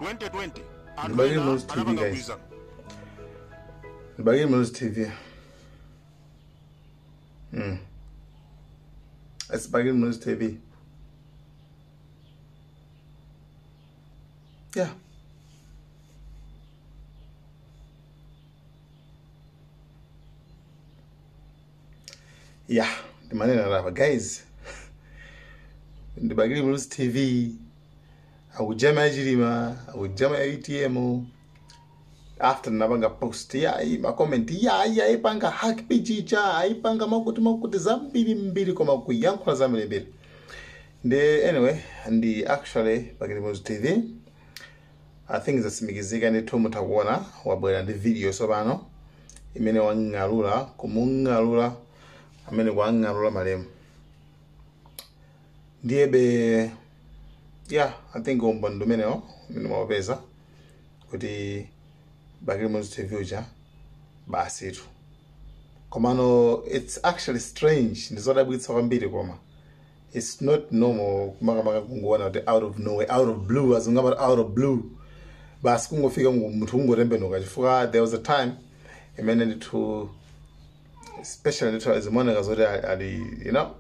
2020 anthu Ndibakili ena Muluzi TV, anapanga guys. mgwirizano. Ndibakili Muluzi TV. It's Bakili Muluzi TV. Yeah. Yeah, ndimanena lapa guys. Ndibakili Muluzi TV. Akujama ya Chilima, akujama ya UTM. After napanga post ya ma comment ya ya ipanga hack page cha ipanga makuti makuti zambiri mbiri koma kuyankhula zambiri mbiri. Ndi anyway, ndi actually Bakili Muluzi TV. I think zasimikizika ndithu mutha kuona wabwera ndi video tsopano imene wang'alula kumung'alula amene kwang'alula malemu. Ndiyebe yeah, I think umboni ndi umenewo umene mwapeza kuti Bakili Muluzi TV uja basitu. Komano it's actually strange, ndizodabwitsa kwambiri koma it's not normal kumakamaka kungoona kuti out of nowhere, out of blue, azingaba out of blue basi kungofika munthu kungotembenuka chifukwa there was a time imene ndithu especially ndithu zimaoneka zoti ali you know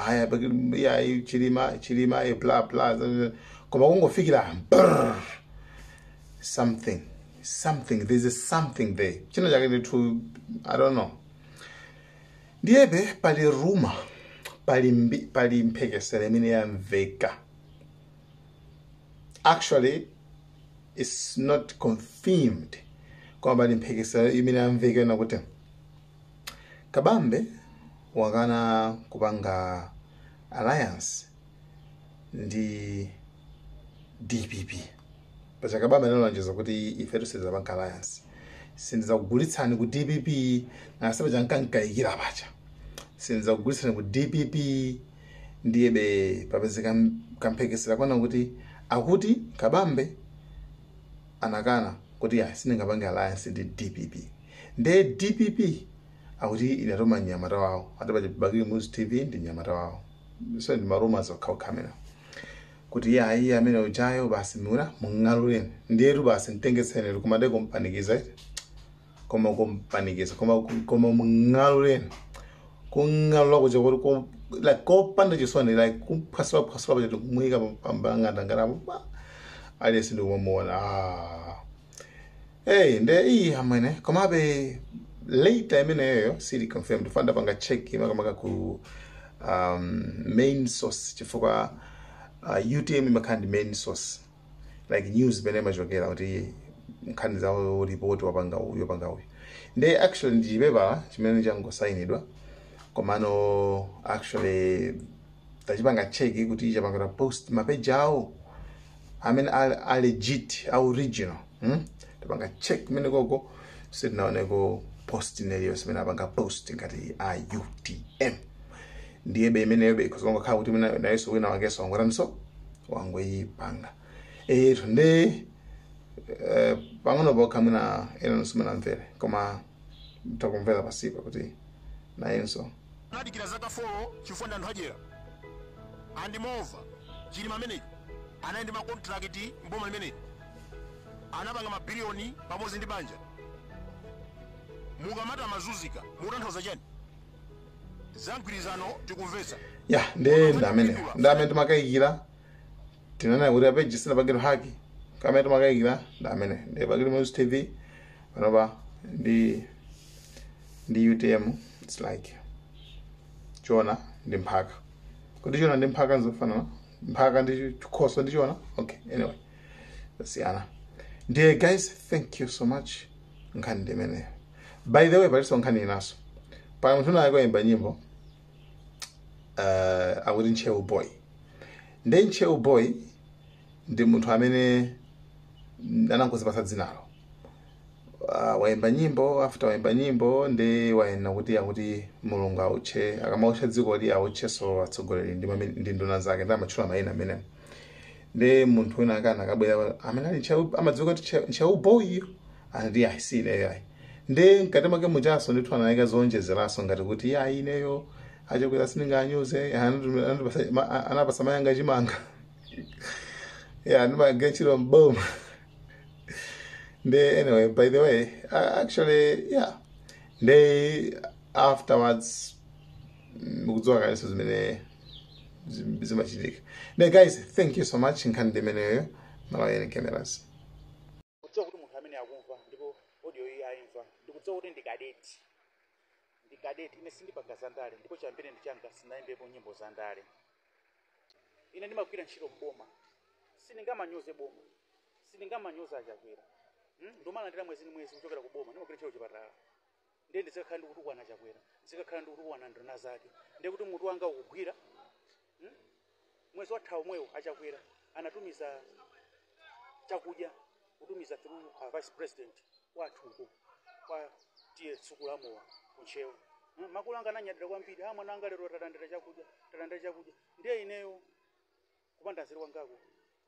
aya ya Chilima Chilima eh, bla bla koma kungofikira brrr, something something there's a something there chino chake ndithu I don't know. Ndiyebe pali rumor pali mphekesera imene yamveka. Actually it's not confirmed koma pali mphekesera imene yamveka ina kuti Kabambe wakana kupanga alliance ndi DPP. Pacha Kabambe analonjeza kuti ife tisadzapanga alliance, sindidzakugulitsani ku DPP, nase pacha nkankayikira pacha sindidzakugulitsani ku DPP. Ndiyebe papezeka kamphekesera kwana kuti akuti Kabambe anakana kuti ya sindingapange alliance ndi DPP. Ndiye DPP akuti inatuma mnyamata wawo ati pacha Bakili Muluzi TV ndi mnyamata wawo, so ndi ma rumors okhaokha amene kuti ya iye amene ujayo basi mura mung'aluleni ndiyetu basi mtengetsenero koma ndiye kumpanikiza koma kumpanikiza koma koma mung'aluleni kung'alula kuja kuti like kopanda chisoni like kuphwasula phwasula paja kumuyika pambang'anda ngati aliyense ndikumamuona. Hey, nde iyi amwene komabe later imeneyo sili confirmed fanda panga check makamaka ku main source chifukwa UTM imakhala ndi main source like news imene imachokera kuti nkhani zawo report wapanga uyu wapanga uyu. Nde actually ndi chipepala chimene changosayinidwa komano actually tachipanga check kuti chapangidwa post mapeji awo amene ali legit a original. Tapanga check kumene koko sitinaoneko post iliyonse imene apanga post ngati a UTM. Ndiyebe imeneyobe ikuzongokhala kuti nayenso wina wakenso wangotanso wangoyipanga. Nde pang'ono pokha mwina ena nonse munamvere koma takumvera pasipa kuti nayenso anadikira zaka 4 chifukwa ndi anthu adyera. Andimova Chilima ameneyi anali ndi makontrakiti mboma limeneli, anapanga mabiliyoni pamodzi ndi banja. Mukamati amazunzika mukutanthauza chani? Za mgwirizano tikumvetsa. Ya nde ndamene timakayikira tinanena kuti apeji sinapangidwe hack kamene timakayikira ndamene ndi Bakili Muluzi TV panopa ndi UTM. It's like chona ndi mphaka kuti chona ndi mphaka nzofanana, mphaka ndi chikhoso ndi chona. Okay, anyway zasiyana. Ndiye guys, thank you so much. Nkhani ndi imeneyo. By the way, palinso nkhani inaso pali munthu naye koyimba nyimbo akuti Ntcheu Boy. Ndi Ntcheu Boy ndi munthu amene anangozipasa dzinalo. Wayimba nyimbo, after wayimba nyimbo ndi wayena kuti akuti Mulungu autche, akamautcha dzikoli autchenso atsogoleri ndi nduna zake, ndi amatchula mayina amenewo. Ndi munthu wina akana akabwera amene ali Ntcheu, amadziwika kuti Ntcheu Boy, anati ayi si ineyo ayi. Ndi mkati mwake muchaso ndithu anayika zonjezeraso ngati kuti ayi ineyo achakwera sindinganyoze, anapasa mayanga chimanga ya ndimagachiro mboma. Nde anyway, by the way, actually, yeah, nde afterwards mukudziwa kalenso zimene zimachitika. Nde guys, thank you so much. Nkhani ndi imeneyo. Malawi Cameras. Kudziwa kuti munthu amene akumva ndipo audio iyi ayimva, ndikudziwa kuti ndi kadeti, ndi kadeti. Ine sindipanga zandale, ndipo chambire ndi changa, sinayimbepo nyimbo zandale. Ine ndimagwira ntchito mboma, sindingamanyoze boma, sindingamanyoza Achakwera. Ndomalandira mwezi ndi mwezi kuchokera ku boma. Ndimagwira ntchito kuchipatala, ndiye ndizikakhala ndikutukwana Chakwera, ndizikakhala ndikutukwana nduna zake, ndiye kuti mutu wanga ukugwira? Mwezi wathawu mwewo Achakwera anatumiza chakudya, kutumiza through vice president kwathuko kwa tiye Tsikulamowa kuntchewo. Makulu anga ananyadira kwambiri: "Ah, mwana anga, lero talandira chakudya, talandira chakudya." Ndiye ineyo kupanda nzeru kwangako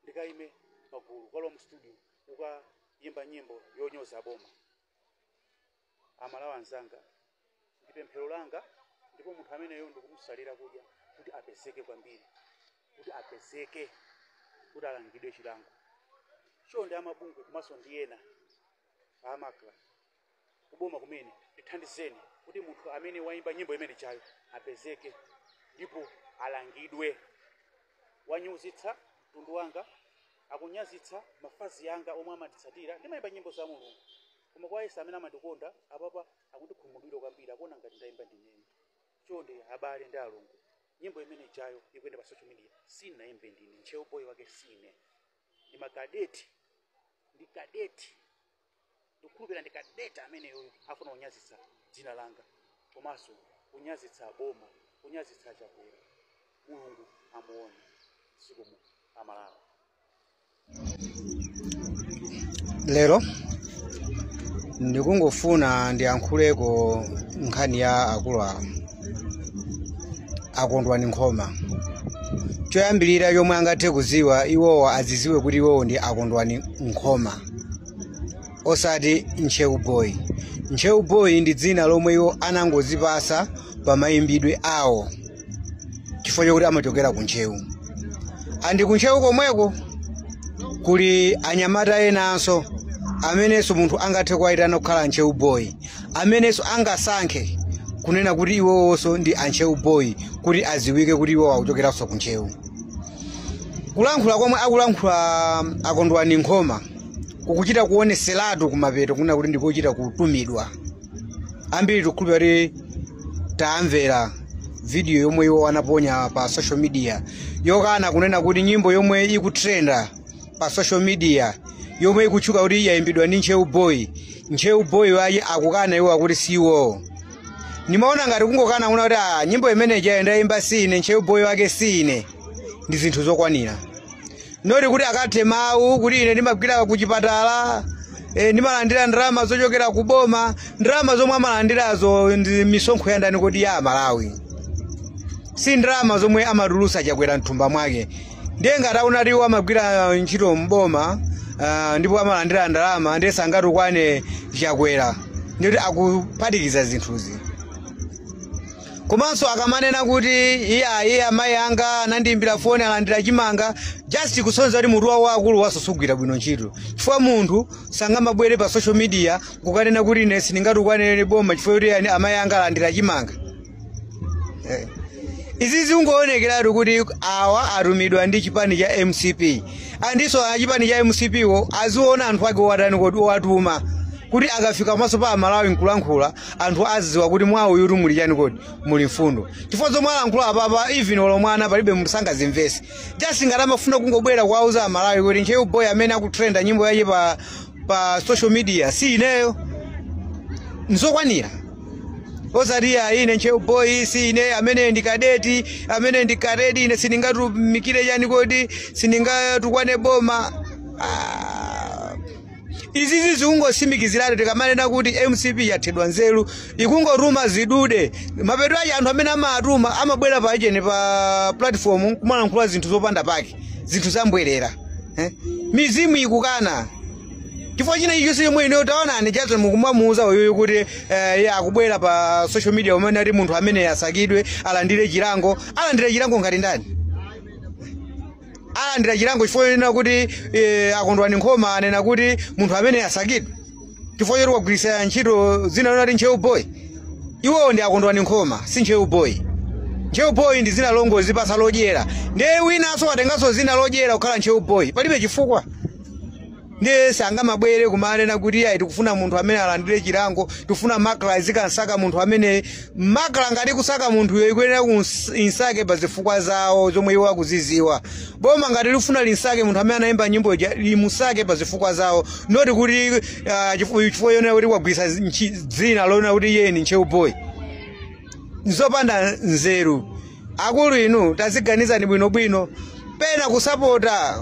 ndikayime pagulu kalowa mu studio kukayimba nyimbo yonyoza boma? Amalawi anzanga, ndi pemphero langa, ndipo munthu ameneyo ndikumusalira kudya kuti apezeke kwambiri, kuti apezeke, kuti alangidwe chilango. Chonde amabungwe komanso ndi ena amakla kuboma kumene, tithandizeni kuti munthu amene wayimba nyimbo imene chayo apezeke ndipo alangidwe. Wanyozitsa mtundu wanga, akunyazitsa mafazi anga omwe amanditsatira. Ndimayimba nyimbo za Mulungu, koma kwa Yesu amene amandikonda, apapa akundikhumudwira kwambiri, akuona ngati ndayimba ndineyo. Chonde abale ndi alongo, nyimbo imene ijayo ikuyenda pa social media sinayimbe ndine. Ntcheu Boy wake sine, ndi makadeti, ndi kadeti. Ndikukhulupirira ndi kadeti ameneyoyo afuna kunyazitsa dzina langa komanso kunyazitsa boma, kunyazitsa Chakwera. Mulungu amuone. Zikomo, Amalawi. Lero ndikungofuna ndiyankhuleko nkhani ya akulu awa Akondwani Nkhoma. Choyambirira yomwe angathe kuziwa iwowa, aziziwe kuti iwowo ndi Akondwani Nkhoma, osati Ntcheu Boy. Ntcheu Boy ndi dzina lomwe iwo anangozipasa pa mayimbidwe awo chifukwa chokuti amachokera ku Ntcheu. Andi ku Ntcheu komweko kuli anyamata enanso amenenso munthu angathe kuwayitana kukhala Ntcheu Boy, amenenso angasankhe kunena kuti iwowonso ndi Antcheu Boy kuti aziwike kuti iwo akuchokeranso ku Ntcheu. Kulankhula komwe akulankhula Akondwani Nkhoma kukuchita kuoneseratu kumapeto kunena kuti ndikochita kutumidwa. Ambiri tikukhulupirira kuti tamvera video yomwe iwo anaponya pa social media yokana kunena kuti nyimbo yomwe ikutrenda pa social media, yomwe ikutchuka kuti yayimbidwa ndi Ntcheu Boy, Ntcheu Boy wayi akukana iwo, akuti siwo. Nimaona ngati kungokana kuna kuti, "Ah, nyimbo imeneyi ndayimba sine, Ntcheu Boy wake sine," ndi zinthu zokwanira, noti kuti akathe mawu kuti ine ndimagwira kuchipatala, ndimalandira ndalama zochokera ku boma. Ndalama zomwe amalandirazo ndi misonkho ya ndani kodi? Ya Malawi, si ndalama zomwe amatulusa Chakwera mthumba mwake. Ndiye ngati aona kuti iwo amagwira ntchito mboma, ndipo amalandira ndalama, ndiye sangatukwane Chakwera, ndikuti akuphatikiza zinthuzi. Komanso akamanena kuti iye iye amayi anga anandiyimbira foni, alandira chimanga, just kusonyeza kuti mutu wawo akulu wasosugwira bwino ntchito, chifukwa munthu sangamabwere pa social media kukanena kuti ine sindingatukwane boma chifukwa kuti yani amayi anga alandira chimanga. Izi zikungowonekeratu kuti awa atumidwa ndi chipani cha MCP. Andinso a chipani cha MCP wo aziona anthu ake owatani kodi, owatuma, kuti akafika pamaso pa Amalawi nkulankhula, anthu azidziwa kuti mwa uyutu muli chani kodi, muli mfundo, chifukwa zomwe alankhula apapa, even olo mwana, palibe munthu sangazimvese. Just ngati amafuna kungobwera kuwauza Amalawi kuti Ntcheu Boy amene akutrenda nyimbo yake pa social media si ineyo, nzokwanira, osati ya ine Ntcheu Boy si ine, amene ndi kadeti, amene ndi kadeti, ine sindingatumikire chani kodi, sindingatukwane boma. Ah, izizi zikungotsimikiziratu tikamanena kuti MCP yathedwa nzeru, ikungotuma zidude. Mapeto ake anthu amene amatuma amabwera pa chene pa platform kumalankhula zinthu zopanda pake, zinthu zambwerera, eh? Mizimu ikukana chifukwa china chilichonse chomwe ineyo taonani. Jackson mukumamuuza uyuyu kuti iye akubwera pa social media umene ati munthu amene asakidwe, alandire chilango. Alandire chilango ngati ndani? Alandira chilango chifukwa chonena kuti Akondwani Nkhoma anena kuti munthu amene asakidwe chifukwa choti wagwiritsa ntchito dzina lonati Ntcheu Boy. Iwowo ndi Akondwani Nkhoma, si Ntcheu Boy. Ntcheu Boy ndi dzina longozipasa lodyera, ndiye winanso watenganso dzina lodyera kukhala Ntcheu Boy, palibe chifukwa. Ndiye sangamabwere kumanena kuti ayi, tikufuna munthu amene alandire chilango, tikufuna MACRA izikansaka munthu amene. MACRA ngati kusaka munthuyo ikuyenera insake pa zifukwa zawo zomwe iwo akuziziwa. Boma ngati lifuna linsake munthu amene anayimba nyimbo ija, limusake pa zifukwa zawo, not kuti chifukwa yonena kuti wagwisa dzina lonena kuti iye ni Ntcheu Boy. Nzopanda nzeru. Akulu inu, taziganizani bwinobwino. Pena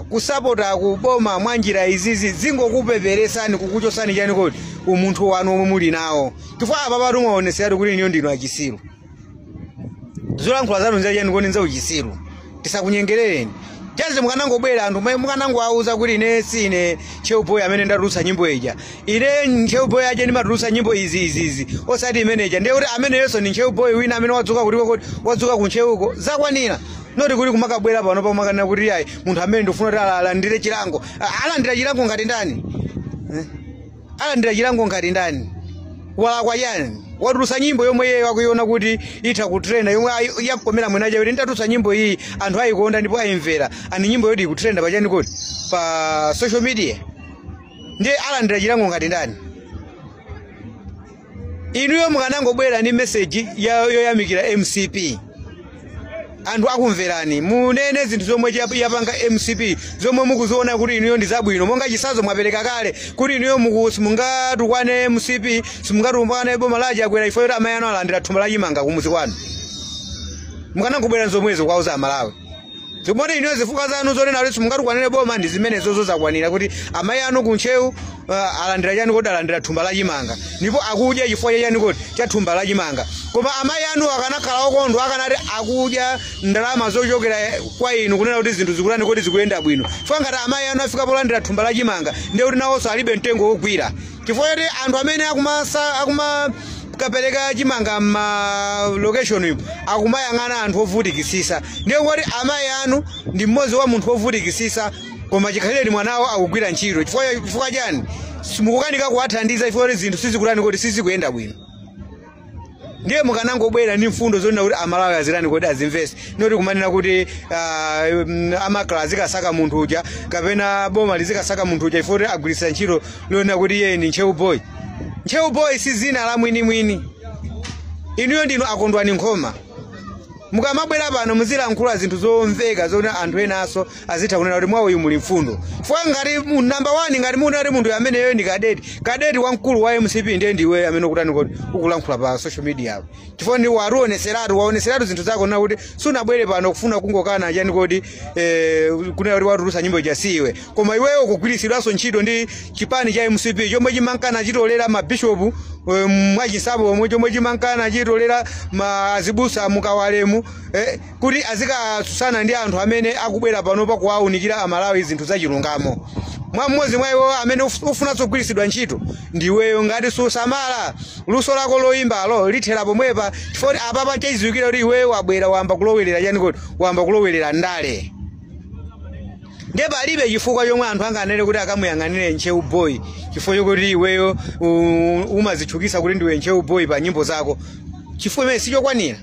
kusapota kuboma mwa njira izizi zingokupeperesani, kukuchosani chani kodi umunthu wanu omwe muli nawo, chifukwa apa patu mwaoneseratu kuti iniyo ndinu achisiru. Zolankhula zanu nzachani kodi? Nzauchisiru. Tisakunyengerereni chazi. Mukanangobwera anthu mukanangoauza kuti ine sine Ntcheu Boy amene ndatulutsa nyimbo ija, ine Ntcheu Boy aje ndimatulutsa nyimbo izi izi izi, osati imene ija. Ndiye kuti ameneyonso ni Ntcheu Boy wina amene wadzuka kuti kodi wadzuka kuntcheuko, zakwanira. Not kuti kumakabwera pano pakumakanena kuti ayi, munthu amene ndifuna kuti alandire chilango. Alandira chilango ngati ndani? Eh? Alandira chilango ngati ndani? Walakwa chani? Watulutsa nyimbo yomwe iye wakuiona kuti itha kutrenda, yomwe yakukomera mwenaja kuti nditatulutsa nyimbo iyi anthu ayikonda ndipo ayimvera, ani nyimbo yoti ikutrenda pachani kuti pa social media. Ndiye alandira chilango ngati ndani? Inuyo mukanangobwera ndi message yoyamikira MCP, anthu akumverani. Munene zinthu zomwe yapanga MCP zomwe mukuziona kuti inuyo ndi zabwino. Monga chisazo mwapereka kale kuti inuyo simungatukwane MCP, simungatukwane boma la Chakwera ifo yoti amayi anu alandira thumba la chimanga kumuzi kwanu. Mukanangobwera zomwezo kwauza Amalawi zimoti inuyo zifukwa zanu zonena kuti simungatukwanire boma ndi zimenezozo, zakwanira kuti amayi anu kuntcheu alandira chani kodi? Alandira thumba la chimanga ndipo akudya chifukwa chachani kodi? Cha thumba la chimanga. Koma amayi anu akanakhala okondwa akanati akudya ndalama zochokera kwa inu, kunena kuti zinthu zikutani kodi? Zikuyenda bwino. Chifukwa ngati amayi anu afika polandira thumba la chimanga, ndiye kuti nawonso alibe mtengo wogwira, chifukwa choti anthu amene akumasa akuma kapereka chimanga ma location ipo akumayang'ana anthu ovutikisisa. Ndiye kuti amayi anu ndi mmodzi wa munthu ovutikisisa, koma chikhalire mwanawo akugwira ntchito. Chifukwa chani simukukanika kuwathandiza? Chifukwa kuti zinthu sizikutani kodi? Sizikuyenda bwino. Ndiye mukanangobwera ndi mfundo zonena kuti Amalawi azirani kodi? Azimvese, not kumanena kuti a MACRA azikasaka munthu uja kapena boma lizikasaka munthu uja chifukwa kuti agwiritsa ntchito lonena kuti iye ndi Ntcheu Boy. Ntcheu Boy si zina la mwinimwini. Inuyo ndinu Akondwani Nkhoma. Mukamabwera pano muzilankhula zinthu zomveka zoti anthu enanso azitha kunena kuti mwa uyu muli mfundo. Chifukwa ngati number one, ngati munati munthu ameneyo ndi kadeti wamkulu wa MCP, ndiye ndiwe amene ukutani kodi? Ukulankhula pa social media apo, chifukwa ndi wationeseratu, waoneseratu zinthu zako na kuti sunabwere pano kufuna kungokana chani kodi, kunena kuti watulutsa nyimbo ija siwe, koma iweyo kugwiritsidwanso ntchito ndi chipani cha MCP chomwe chimankana chitolera mabishopu mwachinsapo omwe, chomwe chimankana chitolera azibusa mukawalemu kuti azikatsutsana ndi anthu amene akubwera panopa kuwaunikira Amalawi zinthu zachilungamo. Mwa mmodzi mwa iwo amene ufunanso kugwiritsidwa ntchito ndiweyo. Ngati susamala, luso lako loyimbalo lithera pomwepa, chifukwa kuti apapa chachidziwikira kuti iweyo wabwera wamba kulowerera chani kodi? Wamba kulowerera ndale. Ndiye palibe chifukwa chomwe anthu anganene kuti akamuyang'anire Ntcheu Boy chifukwa chokuti iweyo umazitchukisa kuti ndiwe Ntcheu Boy pa nyimbo zako. Chifukwa imene sichokwanira.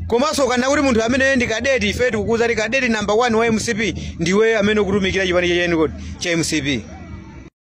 Komanso ukana kuti munthu amene ndi kadeti, ife tikukuza kuti kadeti number 1 wa MCP ndiweyo amene ukutumikira chipani chachani kodi? Cha MCP.